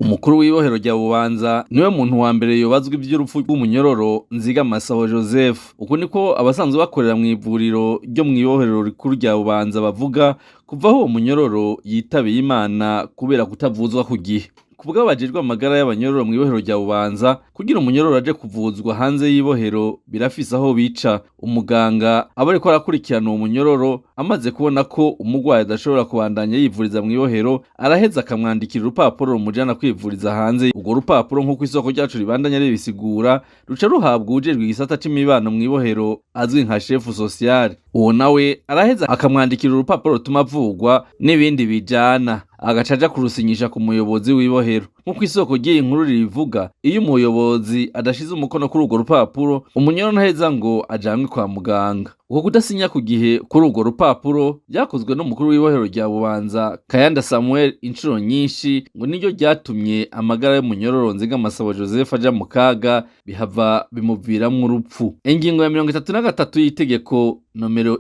Umukuru w'ibohero rya Bubanza niwe muntu wa mbere yobazwa ivy'urupfu rw'umunyororo Nzigamasabo Joseph. Uku niko abasanzwe bakorera mw'ivuriro ryo mw'ibohero rikuru rya Bubanza bavuga kuva aho uwo munyororo yitabiye Imana kubera kutavuzwa ku gihe. Kubwo abajejwe amagara y'abanyororo mw'ibohero rya Bubanza, kugira umunyororo aje kuvuzwa hanze y'ibohero birafise aho bica. Umuganga aba ariko arakurikirana uwo munyororo amaze kubona ko umurwayi adashobora kubandanya yivuriza mw'ibohero, araheza akamwandikira urupapuro rumujana kwivuriza hanze. Urwo rupapuro, nk'uko isoko ryacu ribandanya ribisigura, ruca ruhabwa uwujejwe igisata c'imibano mw'ibohero azwi nka chef social. Uwo nawe araheza akamwandikira urupapuro rutuma avurwa n'ibindi bijana, agaca aja kurusinyisha ku muyobozi w'ibohero. Nk'uko isoko ry'iyi nkuru ribivuga, iyo umuyobozi adashize umukono kuri urwo rupapuro, umunyororo ntaheza ngo ajanwe kwa muganga. Uko kudasinya ku gihe kuri urwo rupapuro vyakozwe n'umukuru w'ibohero rya Bubanza Kayanda Samuel incuro nyinshi, ngo niryo ryatumye amagara y'umunyororo Nzigamasabo Joseph aja mu kaga, bihava bimuviramwo urupfu. Ingingo ya 33 y'itegeko nomero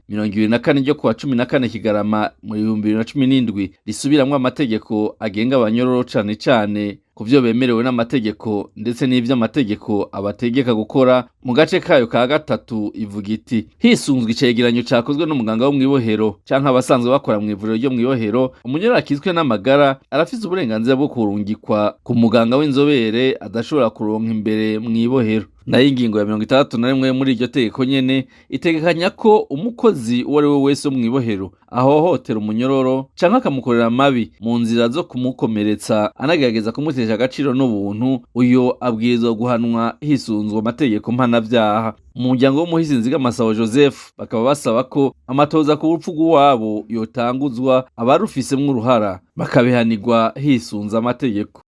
1-24 ryo kuwa 14 Kigarama mu 2017 risubiramwo amategeko agenga abanyororo, cane cane ku vyo bemerewe n'amategeko ndetse n'ivyo amategeko abategeka gukora, mu gace kayo ka gatatu ivuga iti: hisunzwe icegeranyo cakozwe n'umuganga wo mw'ibohero canke abasanzwe bakora mw'ivuriro ryo mw'ibohero, umunyororo akitswe n'amagara arafise uburenganzira bwo kurungikwa ku muganga w'inzobere adashobora kuronka imbere mw'ibohero. Nayo ingingo ya 61 muri iryo tegeko nyene itegekanya ko umukozi uwo ari we wese wo mw'ibohero ahohotera umunyororo canke akamukorera amabi mu nzira zo kumukomeretsa, anagerageza kumutesha agaciro n'ubuntu, uyo abwirizwa guhanwa hisunzwe amategeko mpanavyaha. Mu muryango w'umuhisi Nzigamasabo Joseph bakaba basaba ko amatoza ku rupfu rw'uwabo yotanguzwa, abarufisemwo uruhara bakabihanirwa hisunze amategeko.